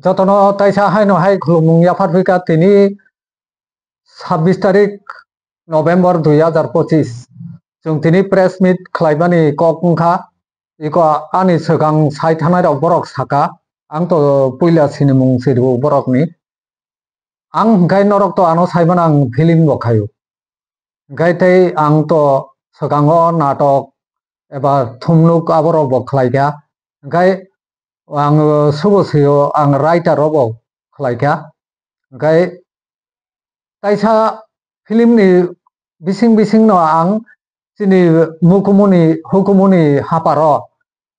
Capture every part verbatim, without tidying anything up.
Jotono taisa haino hai khulumung yaphar phika tini sabbish tarik November dui hazar pochis. Chwng tini press meet khlaimani kok wngkha, iko ani swkang sai thanai rok borok saka, ang to puila sinimung sirbo borokni. Ang hwnkhe norok to ano saimano ang film bo khaio. Hwnkhe tei ang to swkango natok eba thumnuk aborok bo khlaikha. Hwnkhe ang subo sio, ang writer o bo khlaikha. Hwnkhe taisa film ni bising bising no ang chini mukumuni hukumuni haparo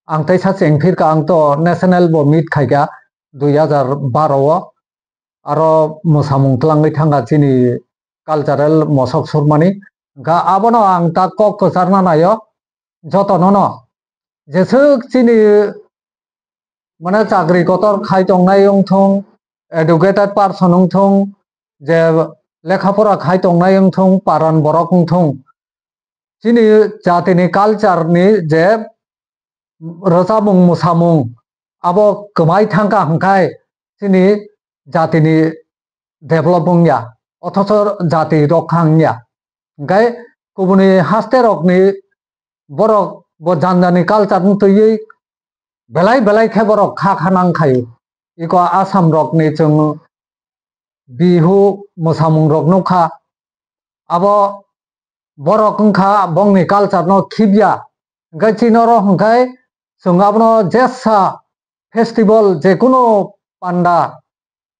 ang teisa chengphirka, ang to national bo meet khaika dui hazar baro o, aro mwsamung twlangwi thangkha chini cultural mosok surmani. Hwnkha abono ang ta kok kwcharna naio jotono no, jeswk chini mane chakri kotor khai tongnai wngthung, educated person wngthung, je lekha pora khai tongnai wngthung, paran borok wngthung, chini jatini culture ni je rwchapmung mwsamung abo kwmai thangkha hwnkhe chini jatini develop wngya, othocho jati rok kha wngya. Hwnkhe kubuni haste rokni borok bo jani jani culture no twiwi belai belai khe borok kha kha nang khaio. Iko Assam rokni chwng Bihu mwsamung rok nukha. Abo borok wngkha bongni culture no khibya. Hwnkhe chini oro hwnkhe chwng abono jesa festival, jekunu panda,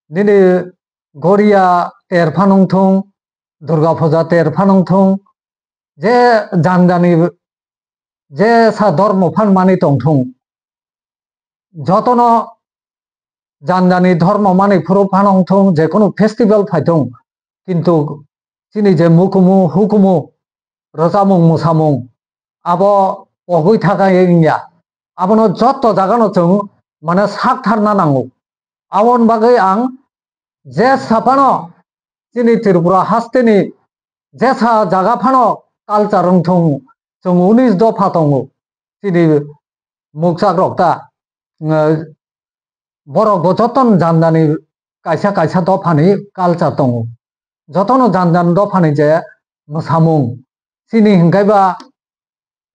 nini Goria ter phano wngthung, Durga Puja ter phano wngthung, je jani jani jesa dhormo phan mani tongthung, jotono jani jani dhormo mani phuru phano wngthung, jekunu festival phaithung, kintu chini je mukumu hukumu rwchapmung mwsamung abo pogwi thangkha wngya. Abono jotto jagano chwng mane sak tharna nango. Aboni bagwi ang jesa phano chini Tripura hasteni jesa jaga phano culture wngthung, chwng unis dopha tongo chini mukchak rok ta. Borok bo jotono jani jani kaisa kaisa dophani culture tongo. Jotono jani jani dophani je mwsamung, chini hwnkhe ba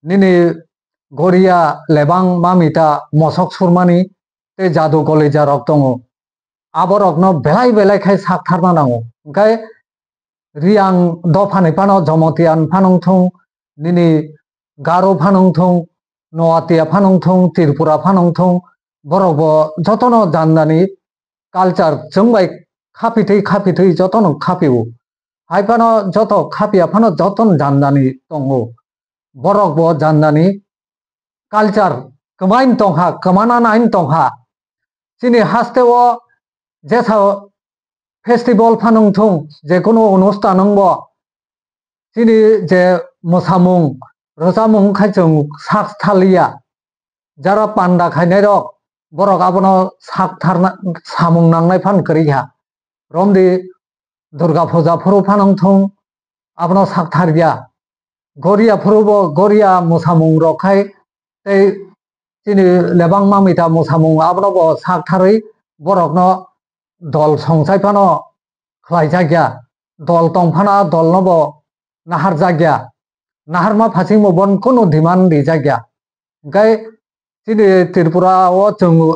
nini Goria, Lebang, Mamita, mosok surmani tei jadu kolija rok tongo. Aborokno belai belai khai sak tharna nango. Hwnkhe Riang dophani phano Jomotian phano wngthung, nini Garo phano wngthung, Noatia phano wngthung, Tripura phano wngthung, borok bo jotono jani jani culture chwng bai khapithwi khapithwi jotono khapio. Hai phano joto khapia phano jotono jani jani tongo. Borok bo jani jani culture kwmain tongkha, kwmana nain tongkha. Chini haste o jesa festival phano wngthung, jekunu onustan wngbo, chini je mwsamung, rwchapmung khai chwng sak thaliya. Jara panda khainai rok, borok abono sak tharna, samung nangnai phan kwrwi kha. Romdi Durga Puja phuru phano wngthung, abono sak tharya. Goria phuru bo Goria mwsamung rok khai tei chini Lebang Mamita mwsamung abono bo sak tharwi borokno dol songchai phano khlaijakya. Dol tong phano a dolno bo naharjakya. Naharma phasingbo bon kunu demand rijakya. Hwnkhe chini Tripura o chwng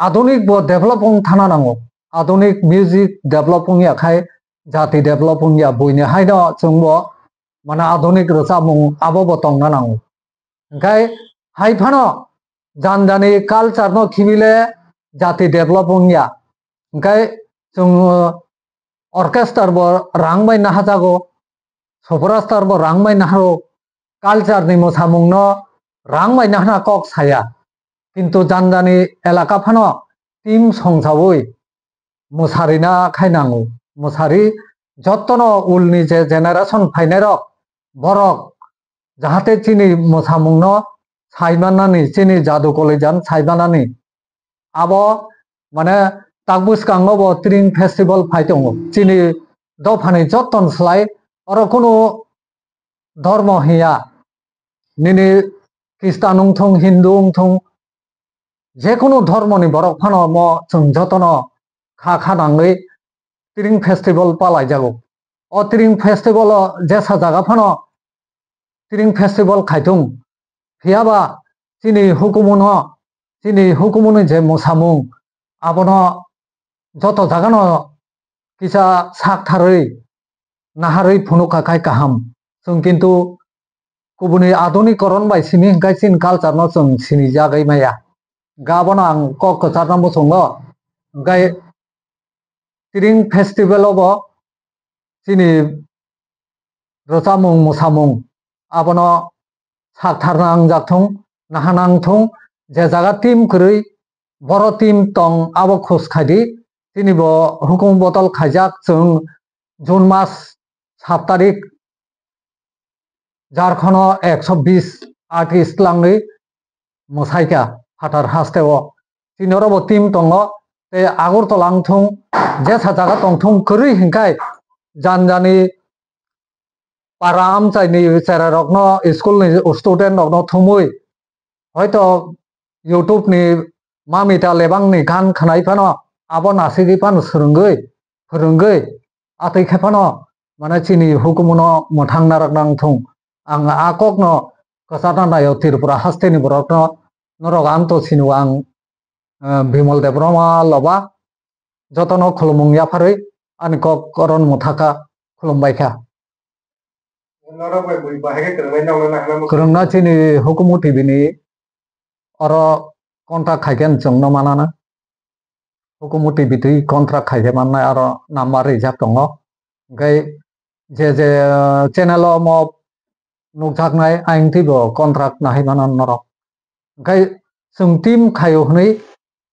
adunik bo develop wng thana nango. Adunik music develop wngya khai jati develop wngya, buini haino chwngbo mane adunik rwchapmung abo bo tongna nango. Hwnkhe hai phano jani jani culture no khibile jati develop wngya. Hwnkhe chwng orchestra bo rang bai nahajago, superstar bo rang bai naharo, culture ni mwsamung no rang bai nahana kok saya. Kintu jani jani elaka phano team songsaui mwsarina khai nango. Mwsari jotono ulni je generation phainai rok, borok jahate chini mwsamung no saimanani, chini jadu kolijan saimanani. Abo mane tak bwskango bo Tring Festival phai tongo. Chini dophani joton slai oro kunu dhormo hiya. Nini Khristan wngthung, Hindu wngthung, jekunu dhormoni borok phano mo chwng jotono kha kha nangwi Tring Festival palaijago. O Tring Festival o jesa jaga phano Tring Festival khaithung. Phiyaba chini hukumuno, chini hukumuni je mwsamung, abono joto jagano kisa sak tharwi naharwi phunukha khai kaham. Chwng kintu kubuni adunikoron bai simi hwnkhe chini culture no chwng sinijagwi maya. Ga abono ang kok kwcharno muchungo. Hwnkhe Tring Festival o bo chini rwchapmung mwsamung abono sak tharna wngjak thung, naha nang thung, je jaga team kwrwi boro team tong abo khus khai di. Chini bo hukumu bodol khaijak chwng June mas sat tarik Jharkhando ekso bis artist langwi mwsaikha phatar hasteo. Chini oro bo team tongo, tei Agartala wngthung, jesa jaga tongthung kwrwi hinkhai janjani para amchaini cherairokno, school ni student rokno thumwi, hoito YouTube ni Mamita Lebang ni gan khwnai phano abo nasigwi phano swrwngwi, phwrwngwi, atwi khe phano, mane, chini hukumuno mwthang narwk nang thung. Ang a kokno kwcharna naio Tripura hasteni borokno, norok ang to sini ang, eh, Bimal Debbarma loba, jotono khulumung yapharwi ani kok koron mwthaka khulumbai kha. Norok bai bui bahai khe kwrwngwi nokno nahana muchung. Kwrwngna chini hukumu T V ni oro contract khai khe chwngno manana. Hukumu T V twi contract khai khe mannai aro number rijak tongo. Hwnkhe je je channel o mo nukjaknai ayang twibo contract nahai mano norok. Hwnkhe chwng team khaio hwnwi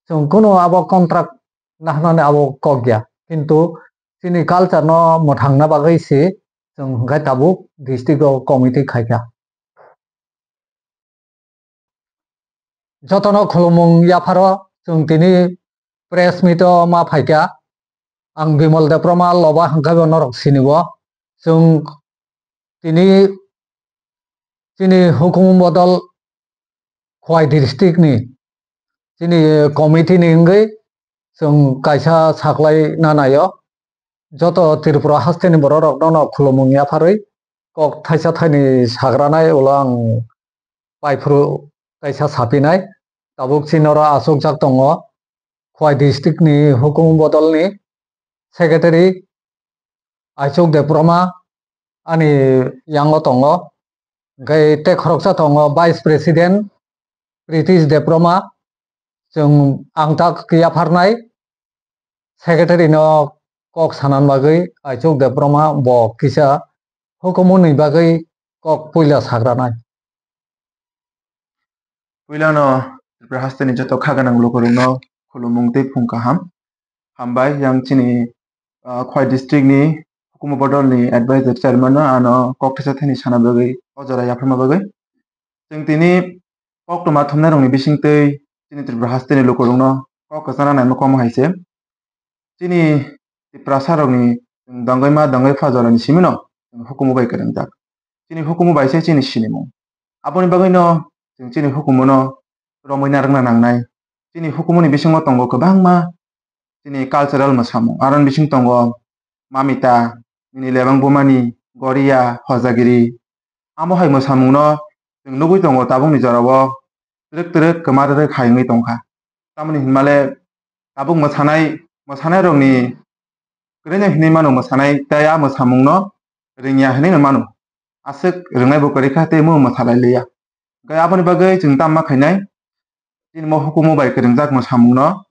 chwng kunu abo contract nahnani abo kok ya. Kintu chini culture no mwthangna bagwi se chwng hwnkhe tabuk district o committee khaikha. Jotono khulumung yapharo chwng tini press meet o ma phaikha. Ang Bimal Debbarma loba hwnkhe bo norok sinibo. Chwng tini chini hukumu bodol Khowai district ni chini committee ni wngwi chwng kaisa saklai na naio. Joto Tripura hasteni borok rokno no khulumung yapharwi kok thaisa thaini sagranai ulo ang paiphuru kaisa sapinai. Tabuk chini oro achukjak tongo Khowai district ni hukumu bodol ni secretary Aichuk Debbarma ani yango tongo. Hwnkhe tei khoroksa tongo Vice President Pritish Debbarma. Chwng ang tak yapharnai secretary no kok sanan bagwi Aichuk Debbarma bo kisa hukumu ni bagwi kok puila sagranai. Puilano Tripura hasteni joto kha gwnang lukurokno khulumung tei phung kaham. Hambai, yang chini, ah, Khowai district ni hukumu bodol ni advisor chairman no ano kok thaisa thaini sana bagwi o jora yapharma bagwi. Chwng tini koktwma thumnai rokni bisingtwi chini Tripura hasteni lukurokno kok kwchana naima komo hai se. Chini Tiprasa rokni chwng dongwi ma dongwi pha jorani simino chwng hukumu bai kwrwngjak. Chini hukumu bai se chini sinimung. Aboni bagwino chwng chini hukumuno romwi narwkna nangnai. Chini hukumuni bisingo tongo kwbangma chini cultural mwsamung. Aroni bising tongo Mamita, nini lebang bumani, Goria, Hojagiri. Amo hai mwsamungno chwng nugwi tongo tabukni jorao twrwk twrwk kwma rwrwk hai wngwi tongkha. Tamoni hinmale tabuk mwsanai, mwsanairokni kwrwino hinwi mano mwsanai tei a mwsamungno rwngya hinwi no mano. Aswk rwngnai bo kwrwi kha tei mo mwsalai liya. Hwnkhe aboni bagwi chwng tamo ma khainai? Chini mo hukumu bai kwrwngjak mwsamungno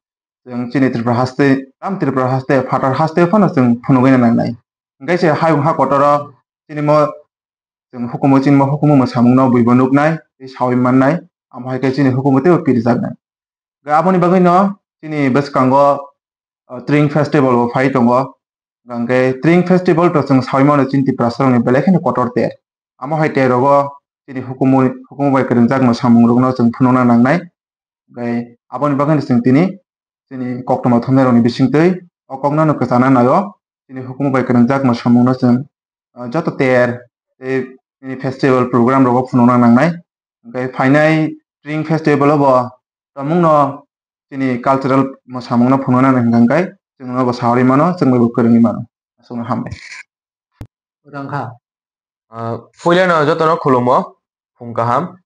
chwng chini Tripura haste, tam Tripura haste, phatar haste phano chwng phunugwi nangnai. Hwnkhe se hayung ha kotoro chini mo chwng hukumu, chini mo hukumu mwsamungno buibo nuknai tei sawi mannai, amo hai khe chini hukumu teibo pirijaknai. Hwnkhe aboni bagwino chini bwskango, o, Tring Festival bo phai tongo. Hwnkhe Tring Festival to chwng sawi mano chini Tiprasarokni belai kheno kotor ter. Amo hai ter rogo chini hukumu, hukumu bai kwrwngjak mwsamungrokno chwng phunukna nangnai. Hwnkhe aboni bagwino chwng tini chini koktwma thumnairokni bisingtwi o kokno no kwchana naio. Chini hukumu bai kwrwngjak mwsamungno chwng, ah, joto ter tei chini festival program rogo phunukna nangnai. Hwnkhe phainai Tring Festival o bo tongmungno chini cultural mwsamungno phunuknani hwnkha khe chwngno bo saui mano, chwng bai bo kwrwngwi mano. Aswkno hambai. Rangkha. Ah, puilano jotono khulummo, phung kaham.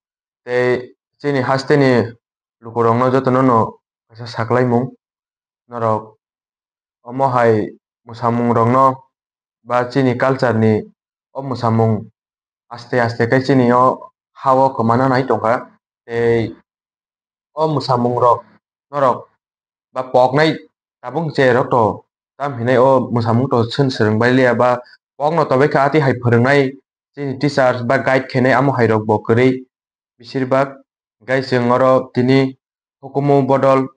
Tei chini hasteni lukurokno jotono no kaisa saklaimung. Norok omo hai mwsamungrokno ba chini culture ni o mwsamung aste aste khe chini o ha-o kwmana nai tongkha. Tei o mwsamungrok norok ba poknai tabuk cherok to tam hinai o mwsamung to chwng swrwng bai liya ba pokno tobai kha ati hai phwrwngnai chini teachers ba guide khainai amo hai rok bo kwrwi beshirbak. Hwnkhe chwng oro tini hukumu bodol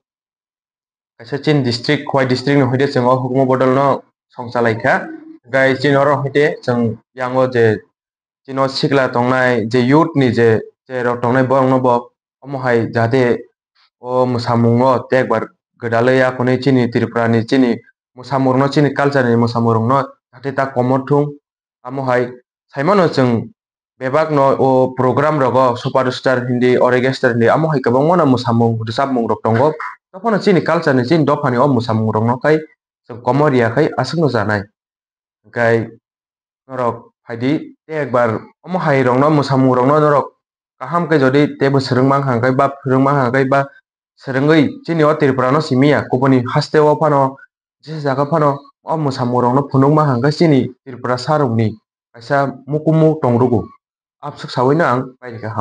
kaisa chini district, Khowai district ni hoite chwng o hukumu bodol no song chalai kha. Hwnkhe chini oro hoite chwng yango je chini o sikla tongnai, je youth ni je, je rok tongnai borok no bo omo hai jahate o mwsamung o tekbar gwdalwi ya hwnwi chini Tripura ni chini mwsamung rok no, chini culture ni mwsamung rok no jahate ta komor thung. Amo hai saimano chwng bebak no o program rogo superstar hindi, orchestra hindi, amo hai kwbangma no mwsamung rwchapmung rok tongo. Tophano chini culture ni, chini dopha ni o mwsamung rok no khai chwng komor ya khai aswk no chanai. Hwnkhe norok phaidi tei ekbar omo hai rok no, mwsamung rok no norok kaham khe jodi teibo swrwng mankha hwnkhe ba phwrwng mankha hwnkhe ba swrwngwi chini o Tripura no simi ya, kubuni haste o phano, jesa jaga phano o mwsamung rok no phunukma hwnkhe chini Tripura sa rok ni kaisa mukumu tongrugo. Abswk saui no ang pairikha.